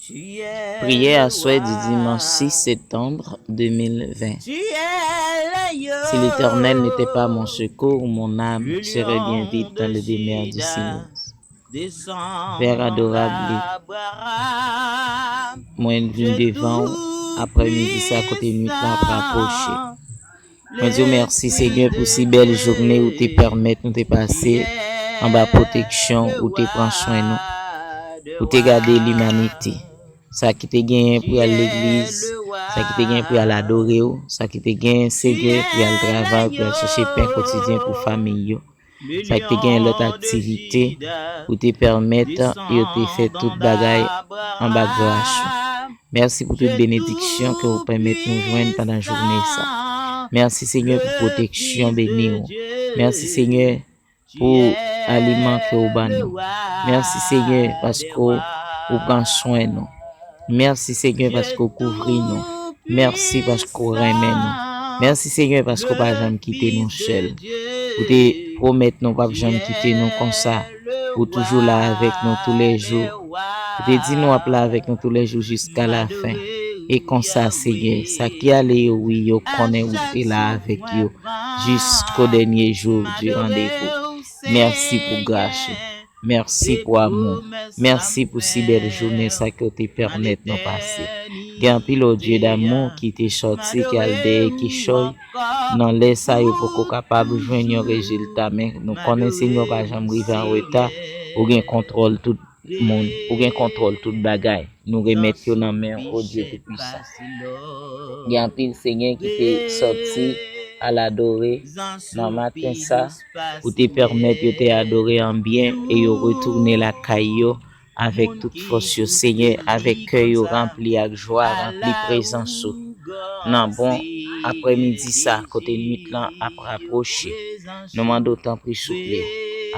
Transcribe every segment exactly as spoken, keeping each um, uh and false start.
Prière aswè di dimanch six septembre deux mille vingt. Si l'Éternel n'était pas mon secours, mon âme serait bien vite dans le demeure du Seigneur. Pè adorab, mwen vin devan ou aprè midi sa kote nwit la ap rapwoche. Mwen di w mèsi, Senyè, pou si bèl jounen ou te pèmèt nou te pase anba pwoteksyon, ou te pran swen nou, ou te gade limanite. Sa ki te genyen pou y al legliz, sa ki te genyen pou y al adore w, sa ki te genyen, Senyè, pou y al travay, pou y al chèche pen kotidyen pou fanmi yo. Sa ki te genyen lòt aktivite, ou te pèmèt yo te fè tout bagay anba gras ou. Mèsi pou tout benediksyon ke ou pèmèt nou jwenn pandan jounen sa. Mèsi, Senyè, pou pwoteksyon beni w. Mèsi, Senyè, pou aliman ke ou ban nou. Mèsi, Senyè, paske ou pran swen nou. Mèsi, Senyè, paske ou kouvri nou. Mèsi paske ou renmen nou. Mèsi, Senyè, paske ou pa janm kite nou sèl. Ou te pwomèt nou p ap janm kite nou konsa. Ou toujou la avèk nou toulèjou. Ou te di nou ap la avèk nou toulèjou jiska lafen. E konsa, Senyè, sa ki ale yo, wi, yo konnen ou te la avèk yo jisko dènye jou di randevou. Mèsi pou gras ou. Mèsi pou amou. Mèsi pou si bèl jounen sa ke w te pèmèt nou pase. Gen anpil odye damou ki te sòti, ki al dèyè kichòy. Nan lè sa, yo poko kapab jwenn yon rezilta, men nou konnen Senyè w pa janm rive an reta. Ou gen kontwòl tout moun. Ou gen kontwòl tout bagay. Nou remèt yo nan men w, o Dye Toupisan. Gen anpil, Senyè, ki te sòti al adore nan maten sa. Ou te pèmèt yo te adore an byen e yo retounen lakay yo avèk tout fòs yo, Senyè, avèk kè yo ranpli ak jwa, ranpli prezans ou. Nan bon aprèmidi sa, kote nwit lan ap rapwoche, nou mande w tanpri souple,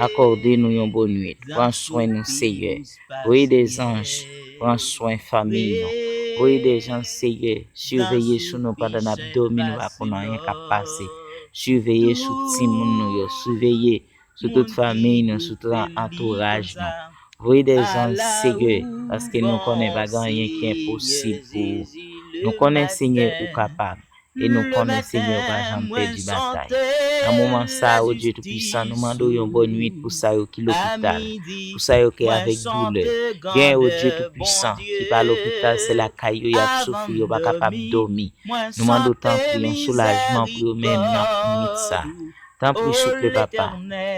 akòde nou yon bon nwit. Pran swen nou, Senyè. Voye de zanj, pran swen fanmi nou. Voye de zanj, Senyè, siveye sou nou pandan n ap dòmi, nou pa konn anyen k ap pase. Siveye sou timoun nou yo, siveye sou tout fanmi nou, sou tout antouraj nou. Voye de zanj, Senyè, paske nou konnen pa gen anyen ki enposib pou ou. Nou konnen, Senyè, ou kapab. E nou konnen, Senyè, ou pa janm pèdi batay. Nan moman sa a, o Dye Toupisan, nou mande w yon bòn nwit pou sa yo ki lopital, pou sa yo ki avèk doulè. Gen, o Dye Toupisan, ki pa lopital, se lakay yo y ap soufri, yo pa kapab dòmi. Nou mande w tanpri yon soulajman pou yo menm nan nwit sa. Tanpri, souple, Papa,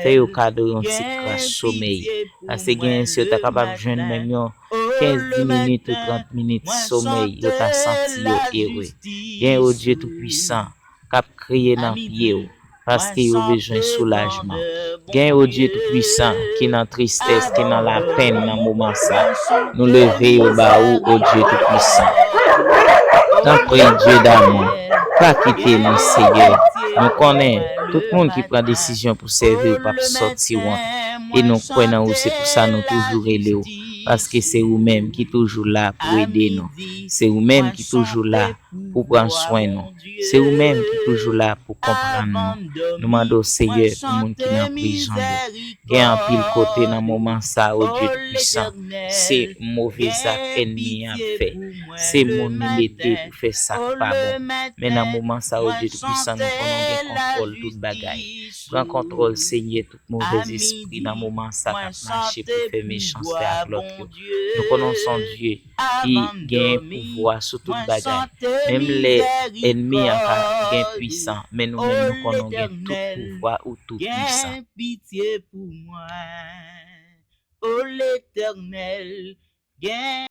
fè yo kado yon ti kras somèy. Paske genyen, si yo ta kapab jwenn menm yon kenz, dis minit ou trant minit somèy, yo ta santi yo ere. Gen, o Dye Toupisan, k ap kriye nan pye w, paske yo bezwen soulajman. Gen, o Dye Toupisan, ki nan tristès, ki nan lapenn nan moman sa, nou leve yo ba ou, o Dye Toupisan. Tanpri, Dye damou, pa kite nou, Senyè. Nou konnen, tout moun ki pran desizyon pou sèvi w p ap sòti wont. E nou kwè nan ou, se pou sa nou toujou rele w. Paske se ou menm ki toujou la pou ede nou. Se ou menm ki toujou la pou pran swen nou. Se ou menm ki toujou la pou konprann nou. Nou mande w, Senyè, pou moun ki nan prizon yo. Gen anpil kote nan moman sa, o Dye Toupisan, se move zak ènmi an ap fè. Se moun li mete pou fè sa k pa bon. Men nan moman sa, o Dye Toupisan, nou konnen w gen kontwòl tout bagay. Pran kontwòl, Senyè, tout movèzespri nan moman sa k ap mache pou fè mechanste ak lòt yo. Nou konnen w se yon Dye ki gen pouvwa sou tout bagay. Menm lè ènmi an pa gen pwisan, men nou menm nou konnen w gen tout pouvwa, ou tou pwisan. Gen pitye pou mwen, o Letènèl, gen